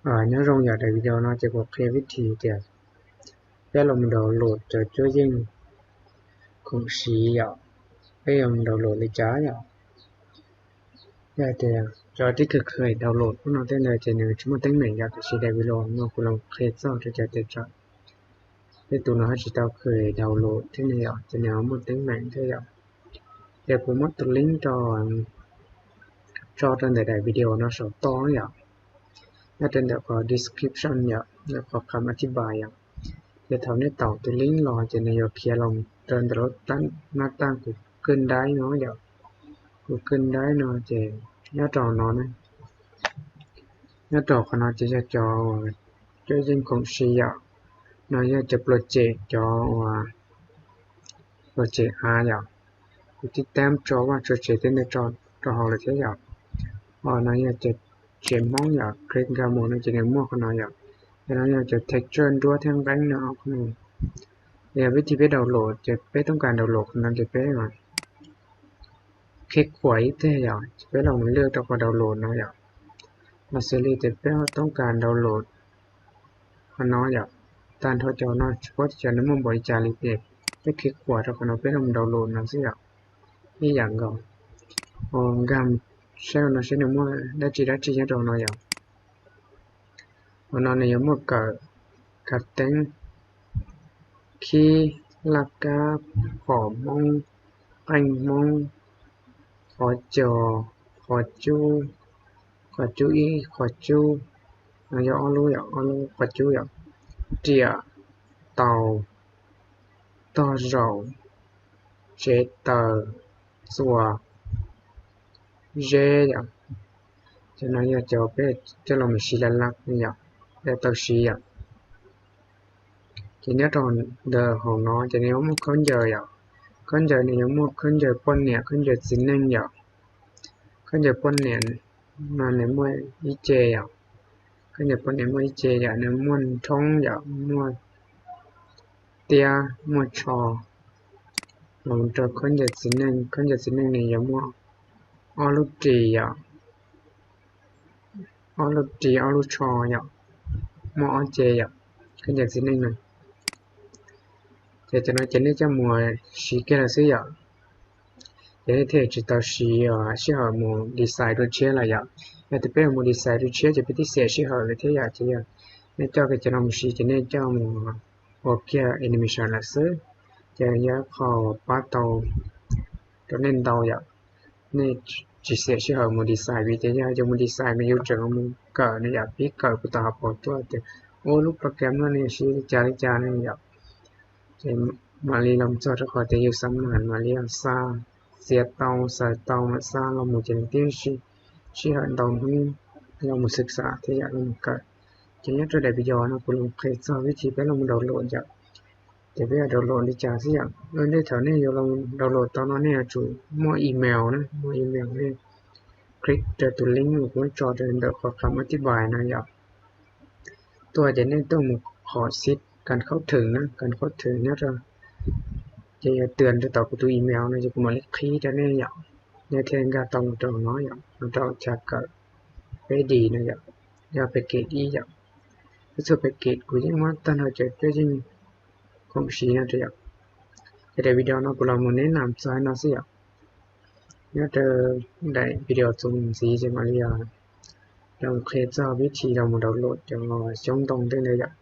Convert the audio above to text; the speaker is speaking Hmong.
Nyob zoo yom, daim video no ces kuv qhia vib thi tias peb los download cov cuab yeej khoom siv yom, peb yuav download li cas yom. Yog tias cov tib kawm khaws download no tej ntawd ces nws tsis muaj teeb meem yom, tiam sis daim video no kuv los qhia txog rau cov tias tej tus no ho tsis tau khaws download thiab ne yom, ces nws ho muaj teeb meem thiab yom. Ces kuv muab tus link rau, tso rau ntawm daim video no saum toj yom, nyob rau ntawm qhov description yom, ntawm qhov kham a thib npais yom. Ces thaum nej taum tus link los ces nws yuav khiav los rau ntawm lub nab taj kuv kawj daib no yom, kuv kawj daib no ces nyob rau no ne, nyob rau qhov no ces yog cov cuab yeej khoom siv yom, no yog cov project, cov project av yom, kuv twb tab tso vaj tso tsev tej ntawd rau hauv lawm thiab yom. Ho no yog cov tsev Hmoob yom, click nkag mus no ces nws muaj qhov no yom. Ces no yog cov texture nruab thiab nqeeb no. Yog vib thi peb download ces peb toob kas download qhov no ces peb khij khuam ib teg yom, ces peb los mus lwj rau qhov download no yom. Mas xws li tias peb toob kas download qhov no yom, tag nrho cov no tsis paub tias cov nws muaj npaum li cas li ces peb khij khuam rau qhov no peb los download no xwb yom. Ib yam nkaus, nkag saib no saib nws muaj dab tsi dab tsi nyob rau no yom. Qhov no nws yuav muaj kawm, khav teeb, khib, laj kab, phom Hmoob, qeej Hmoob, qhov cos, qhov cub, qhov cub ib, qhov cub, no yog ob lub yom, ob lub qhov cub yom, riam, taus, tog zaum, tsev taws, txuas, zeb yom. Ces no yog cov peb coj los mus siv laj laj yom, peb tau siv yom. Ces nyob rau ntawm hauv no ces nws yuav muaj khaub ncaws yom, khaub ncaws nws yuav muaj khaub ncaws poj niam, khaub ncaws txiv neej yom. Khaub ncaws poj niam no nws muaj ib ce yom, khaub ncaws poj niam muaj ib ce yom, nws muaj nrhoob yom, muaj tiab, muaj tsho. Los rau khaub ncaws txiv neej, khaub ncaws txiv neej nws yuav muaj ob lub ris yom, ob lub ris ob lub tsho yom, muaj ob ce yom, khaub ncaws txiv neej no. Ces cov no ces nej coj mus siv kiag lawm xwb yom. Ces nej thiaj tsis tau siv sij hawm mus design dua tshiab lawm yom. Yog tias peb mus design dua tshiab ces peb twb xiam sij hawm lawm thiab yom. Ces yog nej coj kiag cov no mus siv ces nej coj mus ua kiag animation lawm xwb. Ces yog qhov pab tau rau nej ntau yom. Nej tsis xiam sij hawm mus design vim tias yog yus mus design mas yus tseem mus kawm no yom, pib kawm puas tau hauv paus tuaj tias ua lub program no nws siv li cas li cas ne yom. Ces mam li los txog rau qhov tias yus xav mam mam li xa, txiav tau xaws tau mam xa los mus ces nws tib sij hawm ntau hnub los mus xwm xam thiab yom, los mus kawm. Ces nyob rau daim video no kuv los qhia txog vib thi peb los mus download yom. Ces peb yuav download li cas xwb yom. Ua ntej thaum nej yuav los download tau no nej yuav tsum muaj email na, muaj email nej click rau tus link uas kuv tso rau ntawm qhov kham a thib npais no yom. Tuaj ces nej tuaj mus qhov xib kas khaub thwm na, kas khaub thwm nyob rau, ces yog twb rau tom kuv tus email no ces kuv mam li qhib rau nej yom. Nej thiaj nkag tau mus rau no yom, mus rau chav kawm peb D no yom, yog package ib yom. Peb txhua package kuv yeej muab tag nrho cov cuab yeej khoom siv no rau yom. Ces daim video no kuv los mus neb nam txog no xwb yom. Nyob rau daim video txuas ntxiv ces mam li los qhia txog vib thi los mus download cov xyoob ntoo tej ntawd yom.